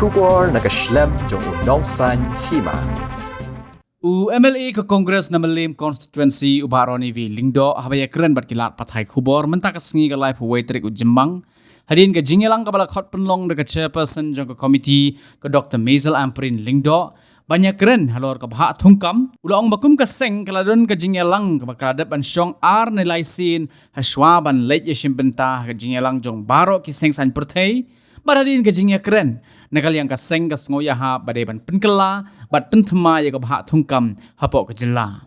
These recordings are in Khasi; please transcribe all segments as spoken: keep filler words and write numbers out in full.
Khubor na ka shlem jong u Nongsaiñ Hima. U M L A ka Congress na Mylliem Constituency u Bah Ronnie V Lyngdoh haba ïakren bad ki lad pathai khubor mynta ka sngi ka laiphew wei tarik u Jymmang, hadien ka jingïalang kaba la khot pynlong da ka chairperson jong ka committee ka Doctor Maisel Ampareen Lyngdoh, ban ïakren halor ka bhah thungkam, u la ong ba kum ka seng ka la don ka jingïalang kaba ka la dep ban shong ar ne lai sien hashwa ban leit ïashim bynta ha ka jingïalang jong baroh ki seng saiñ pyrthei. Bad hadien ka jingïakren na ka liang ka seng, ka sngew ïahap ba dei ban pynkylla bad pynthymmai ïa ka bhah thungkam hapoh ka jylla.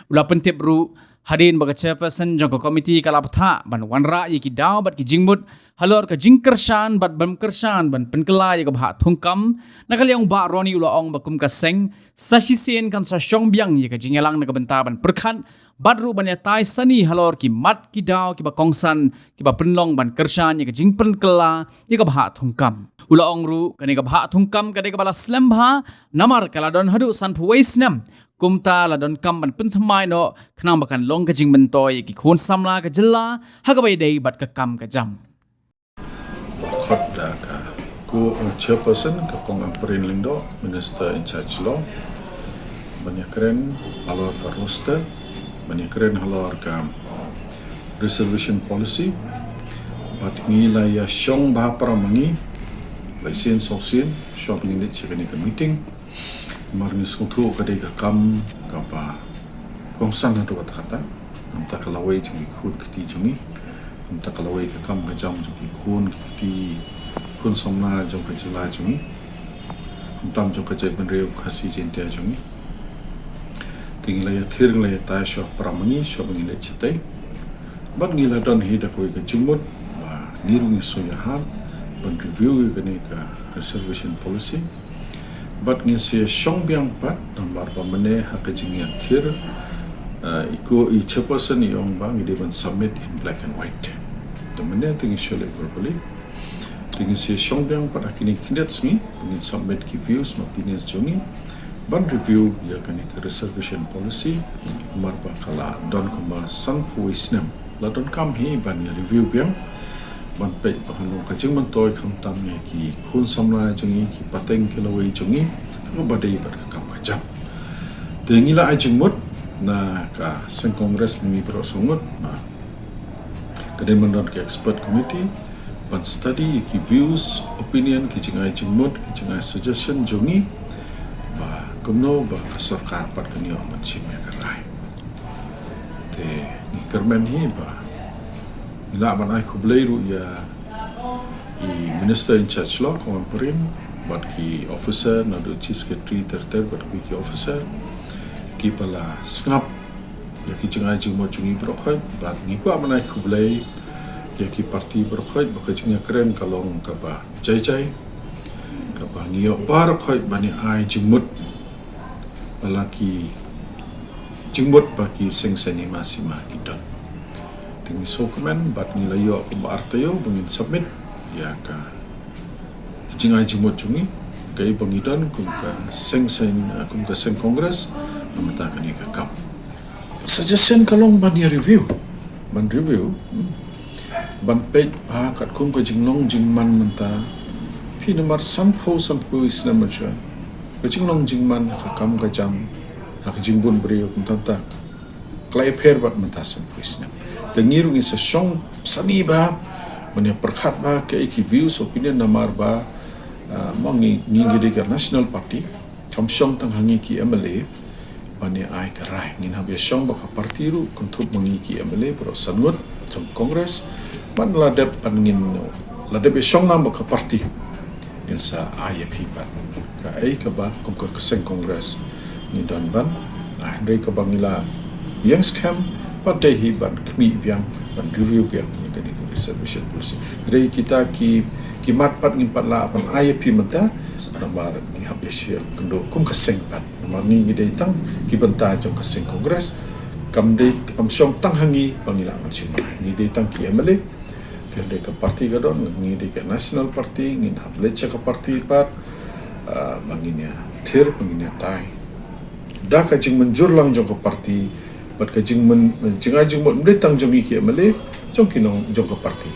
U la pyntip ruh, hadien ba ka chairperson jong ka committee ka la bthah ban wanrah ïa ki daw bad ki jingmut halor ka jingkyrshan bad bym kyrshan ban pynkylla ïa ka bhah thungkam, na ka liang u Bah Ronnie u la ong ba kum ka seng sa shisien kan sa shong biang ïa ka jingïalang na ka bynta ban pyrkhat bad ruh ban ïatai sani halor ki mat ki daw kiba kongsan kiba pynlong ban kyrshan ïa ka jingpynkylla ïa ka bhah thungkam. U la ong ruh, kane ka bhah thungkam ka dei kaba la slem bha namar ka la don haduh sanphew wei snem. Kumta la donkam ban pynthymmai noh khnang ba kan long ka jingmyntoi ïa ki khun samla ka jylla ha kaba ïadei bad ka kam ka jam. Ba khot da ka, ko, uh, chairperson ka Kong Ampareen Lyngdoh, Minister in charge Law, ban ïakren halor ka roster, ban ïakren halor ka reservation policy. Bad ngi la ïashong bha para ma ngi, lai sien saw sien shwa ba ngin leit sha kane ka meeting. Namar ngi sngewthuh ka dei ka kam kaba kongsan haduh katta katta. Namar ka lawei jong ki khun kti jong ngi, namar ka lawei ka kam ka jam jong ki khun kti, khun samla jong ka jylla jong ngi, khamtam jong ka jaitbynriew Khasi Jaiñtia jong ngi. Te ngi la ïathir, ngi la ïatai shwa para ma ngi shwa ba ngin leit shatei. Bad ngi la don hi da kawei ka jingmut ba ngi ruh ngi sngewhun ban review ïa kane ka reservation policy. Bad ngin sa shong biang pat namar ba mynne ha ka jingïathir, uh, i ko i chairperson i ong ba ngi dei ban submit in black and white. Te mynne te ngi shu leh verbally. Te ngin sa shong biang pat ha kine khyndiat sngi, ngin submit ki views ma opinions jong ngi ban review ïa kane ka reservation policy, namar ba ka la don kumba sanphew snem. La donkam hi ban ïa review biang, ban peit ba kan long ka jingmyntoi khamtam ïa ki khun samla jong ngi, ki pateng ki lawei jong ngi, ha kaba dei bad ka kam ka jam. Te ngi la ai jingmut na ka seng Congress, ngi baroh sngewthuh ba ka dei ban don ka expert committee ban study ïa ki views, opinion, ki jingai jingmut, ki jingai suggestion jong ngi, ba kumno ba ka sorkar pat kan ïoh ban shim ïa ka rai. Te ngi kyrmen hi ba ngi lah ban ai khublei ruh ïa i Minister in charge Law, Kong Ampareen, bad ki officer, naduh Chief Secretary ter ter bad ki, ki officer kiba la sngap ïa ki jingai jingmut jong ngi baroh khoit. Bad ngi kwah ban ai khublei ïa ki party baroh khoit ba ka jingïakren ka long kaba jai jai, kaba ngi ïoh baroh khoit ban ïa ai jingmut ba la ki jingmut ba ki seng saiñ hima sima ki don. Te ngi sngewkmen bad ngi la ïoh kumba ar taïew ba ngin submit ïa ka jingai jingmut jong ngi, kaei ba ngi don kum ka seng saiñ, kum ka seng Congress, namar kane ka kam. Suggestion ka long ban ïa review, ban review, hmm, ban peit ba katkum ka jinglong jingman mynta, phi namar sanphew, sanphew snem mynshwa, ka jinglong jingman ha ka kam ka jam, ha ka jingbun briew, kumta kumta, ka la ïapher bad mynta sanphew snem. Te ngi ruh ngin sa shong sani bha ban ïa pyrkhat bha kaei ki views, opinion, namar ba, ah, ma ngi, ngi, ngi dei ka National Party, kam shong tang ha ngi ki M L A ban ïa ai ka rai. Ngin hap ïa shong bad ka party ruh, kynthup ma ngi ki M L A baroh san ngut jong Congress. Ban la dep ban ngin, la dep ïa shong lang bad ka party, ngin sa ai ïa phi pat kaei kaba kum ka seng Congress ngi don ban, ah, hynrei kaba ngi la ïeng skhem pat dei hi ban khmih biang, ban review biang ïa kane ka reservation policy. Hynrei kita ki, ki mat pat ngim pat lah ban ai ïa phi mynta, namar ngi hap ïa shim kynduh kum ka seng pat. Namar ngi, ngi dei tang ki bynta jong ka seng Congress, kam dei, kam shong tang ha ngi ba ngi lah ban shim rai. Ngi dei tang ki M L A, te hynrei ka party ka don, ngi dei ka National Party, ngin hap leit sha ka party pat, ah, ba ngin ïa thir, ba ngin ïa tai da ka jingmynjur lang jong ka party, bad ka jingmyn, jingai jingmut ym dei tang jong ngi ki M L A, jong ki nong, jong ka party.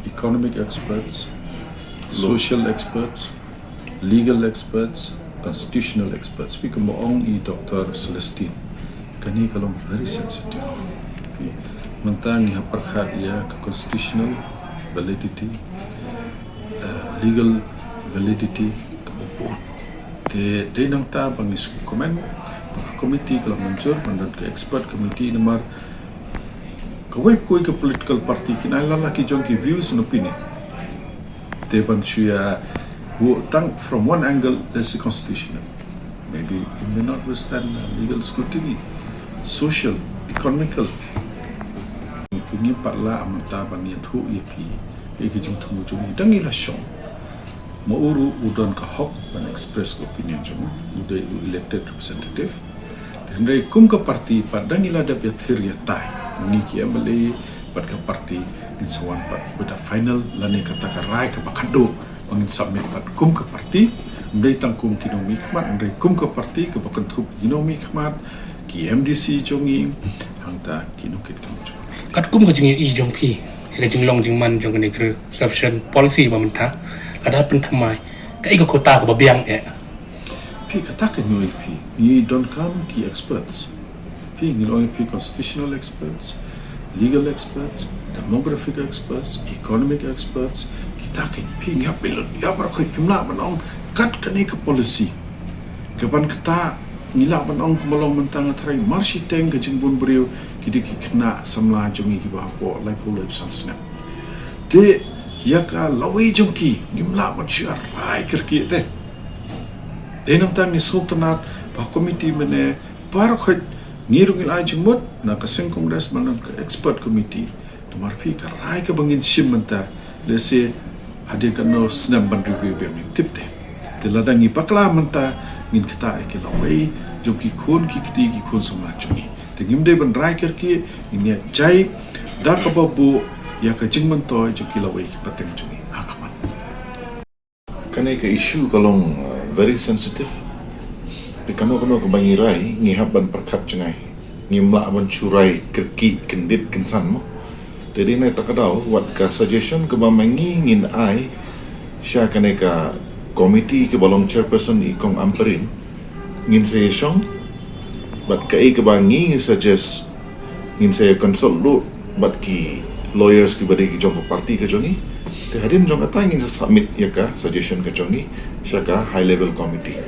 I Economic experts, social experts, legal experts, constitutional experts. Phi kumba ong i Doctor Celestine, kane ka long very sensitive. Mynta ngi hap pyrkhat ïa ka constitutional validity, uh, legal validity, ka bun. Te dei nangta ba ngi shu comment ba ka committee ka la mynjur ban don ka expert committee, namar kawei pa kawei ka political party kin ai la la ki jong ki views and opinion. Te ban shu ïa buh tang from one angle, let's say constitutional. Maybe it may not withstand, uh, legal scrutiny, social, economical. Ngi pat la mynta ban ïathuh ïa phi ïa ka jingthmu jong ngi, dang ngi la shong. Ma u ruh u don ka hok ban express ka opinion jong u, u dei u elected representative. Hynrei kum ka party pat dang ngi la dep ïathir ïatai, ngi ki M L A bad ka party ngin sa wan pat with a final lane kata ka rai kaba khatduh ba ngin submit pat kum ka party. Ym dei tang kum ki nongmihkhmat, hynrei kum ka party kaba kynthup ki nongmihkhmat, ki M D C jong ngi, hangta ki nongkitkam jong ngi. Katkum ka jingïohi jong phi ïa ka jinglong jingman jong kane ka reservation policy ba mynta, lada pynthymmai, kaei ka quota kaba biang eh? Phi, kata ka ngi ong ïa phi, ngi donkam ki experts. Phi, ngi ong ïa phi constitutional experts, legal experts, demographic experts, economic experts. Kita ki, phi, ngi hap pynlut ïa baroh khoit, phim lah ban ong kat kane ka policy. Ka ban kata ngi lah ban ong kumba long mynta, nga tharai mar shiteng ka jingbun briew ki dei ki khynnah samla jong ngi kiba hapoh laiphew laiphew san snem. Te ïa ka lawei jong ki ngim lah ban shu rai kyrkieh te. Te nangta ngi sngewtynnat ba committee mynne baroh khoit ngi ruh ngi la ai jingmut na ka seng Congress ban don ka expert committee. Namar phi, ka rai kaba ngin shim mynta, lehse hadien katno snem ban review biang, ngim tip te. Te lada ngi bakla mynta, ngin ktah ïa ki lawei jong ki khun ki kti, ki khun samla jong ngi. Te ngim dei ban rai kyrkieh, ngin ïa jai da kaba buh ïa ka jingmyntoi jong ki lawei ki pateng jong ngi. Ha khmat. Kane ka issue ka long, uh, very sensitive. Te kano kano kaba ngi rai, ngi hap ban pyrkhat jngai. Ngim lah ban shu rai kyrkieh kyndit kynsan mo. Te dei na kata ka daw, wat ka suggestion kaba ma ngi ngin ai sha kane ka committee kaba long chairperson i Kong Ampareen, ngin sa ïa shong bad kaei kaba ngi ngin suggest, ngin sa ïa consult ruh bad ki lawyers kiba dei ki jong ka party ka jong ngi. Te hadien jong kata ngin sa submit ïa ka suggestion ka jong ngi sha ka high level committee.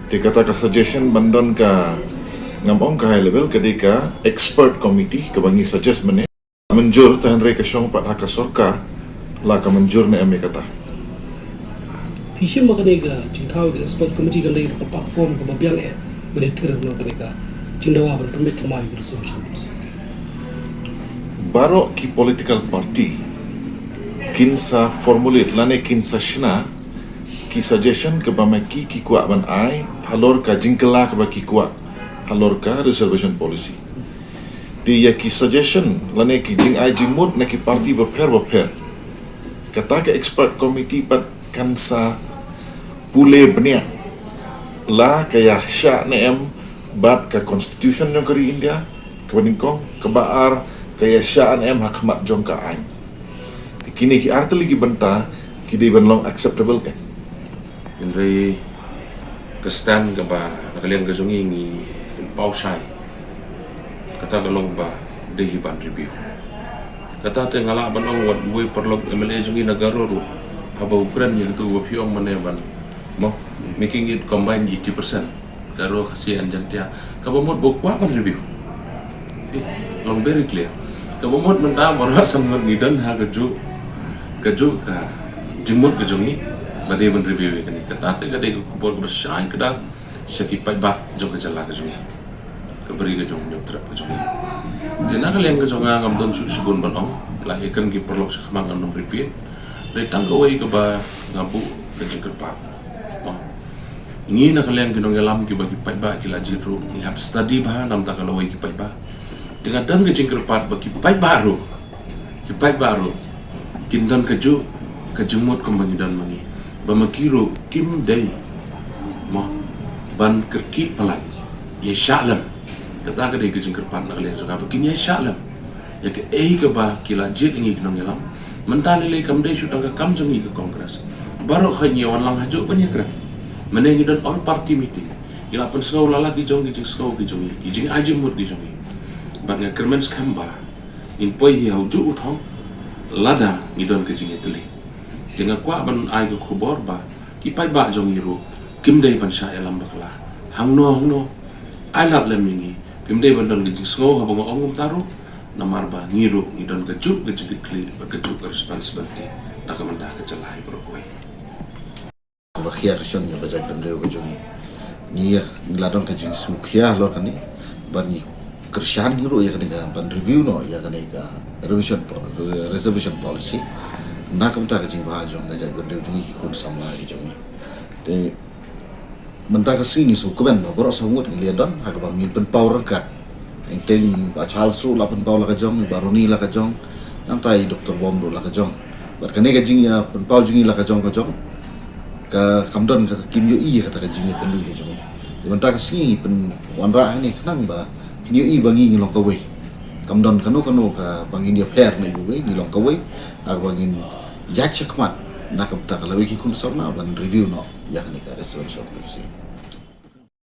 Te kata ka suggestion ban don ka, ngam ong ka high level, ka dei ka expert committee kaba ngi suggest mynne. Mynjur, te hynrei ka shong pat ha ka sorkar la ka mynjur ne em ïa kata. Phi shim ba kane ka jingthaw ka expert committee kan dei ka platform kaba biang eh ban ïathir na kane ka jingdawa ban pynbeit thymmai ïa ka reservation policy? Baroh ki political party kin sa formulate lane kin sa shna ki suggestion kaba ma ki ki kwah ban ai halor ka jingkylla kaba ki kwah halor ka reservation policy. Te ïa ki suggestion lane ki jingai jingmut na ki party bapher bapher, kata ka expert committee pat kan sa pule bniah la ka ïashah ne em bad ka constitution jong ka ri India, kaba nyngkong, kaba ar, ka ïashah ne em ha khmat jong ka aiñ. Te kine ki artylli ki bynta ki dei ban long acceptable ka. Hynrei ka stand kaba na ka liang ka jong ngi ngi pynpaw shai, kata ka long ba dei hi ban review. Kata te nga lah ban ong wat uwei paralok M L A jong ngi na Garo ruh haba u kren ïa katu ba phi ong mynne ban mo, making it combined eighty percent Garo, Khasi and Jaintia, kaba mut ba u kwah ban review. Te long very clear. Kaba mut mynta baroh san ngut ngi don ha kajuh kajuh ka jingmut ka jong ngi ba dei ban review ïa kane. Kata te ka dei ka khubor kaba shai kdar sha ki paidbah jong ka jylla ka jong ngi, ka bri ka jong Hynñiewtrep ka jong ngi. Te na ka liang ka jong nga ngam don shuh shibun ban ong, la ïa kren ki paralok shakhmat ngan ym repeat. Dei tang kawei kaba nga buh ka jingkyrpad. Oh. Ngi na ka liang ki nongïalam kiba ki paidbah ki la jied ruh, ngi hap study bha namar ka lawei ki paidbah. Te nga don ka jingkyrpad ba ki paidbah ruh, ki paidbah ruh kin don kajuh ka jingmut kumba ngi don ma ngi, ba ma ki ruh kim dei mo ban kyrkieh palat, ïaishah lem. Kata ka dei ka jingkyrpad na ka liang jong nga ba kin ïaishah lem ïa kaei kaba ki la jied ïa ngi ki nongïalam. Mynta lei lei kam dei shu tang ka kam jong ngi ka Congress. Baroh khoit ngi wan lang hajuh ban ïakren. Mynne ngi don all party meeting. Ngi la pynsngew la la ki jong ki jingsngew ki jong ngi, ki jingai jingmut ki jong ngi. Bad nga kyrmen skhem ba ngin poi hi ha u juh u thong lada ngi don ka jingïatylli. Te nga kwah ban ai ka khubor ba ki paidbah jong ngi ruh kim dei ban shah ïalam bakla. Hangno hangno, ai lad lem ïa ngi. Kim dei ban don ka jingsngew haba nga ong kumta ruh. Namar ba ngi ruh ngi don ka juh ka jingkitkhlieh bad ka juh ka responsibility na ka bynta ka jylla hi baroh kawei. Kaba khia ka shon ïa ka jaitbynriew ka jong ngi. Ngi, ngi la don ka jingsngewkhia halor kane. Bad ngi kyrshan hi ruh ïa kane ka ban review noh ïa kane ka revision po-, re-, reservation policy. Na ka bynta ka jingbha jong ka jaitbynriew jong ngi, ki khun samla ki jong ngi. Te mynta ka sngi ngi sngewkmen ba baroh saw ngut ngi la don ha kaba ngin pynpaw ryngkat. Teng teng Bah Charles ruh la pynpaw la ka jong, Bah Ronnie la ka jong, nangta i Doktor Bom ruh la ka jong. Bad kane ka jingïapynpaw jong ngi la ka jong ka jong, ka kam don ka, kim ïohi ïa kata ka jingïatylli ka jong ngi. Te mynta ka sngi pynwanrah hangne khnang ba phin ïohi ba ngi ngi long kawei. Kam don kano kano kaba ngin ïapher na iwei, ngi long kawei. Ha kaba ngin ïaid shakhmat na ka bynta ka lawei ki khun samla ban review noh ïa kane ka reservation policy.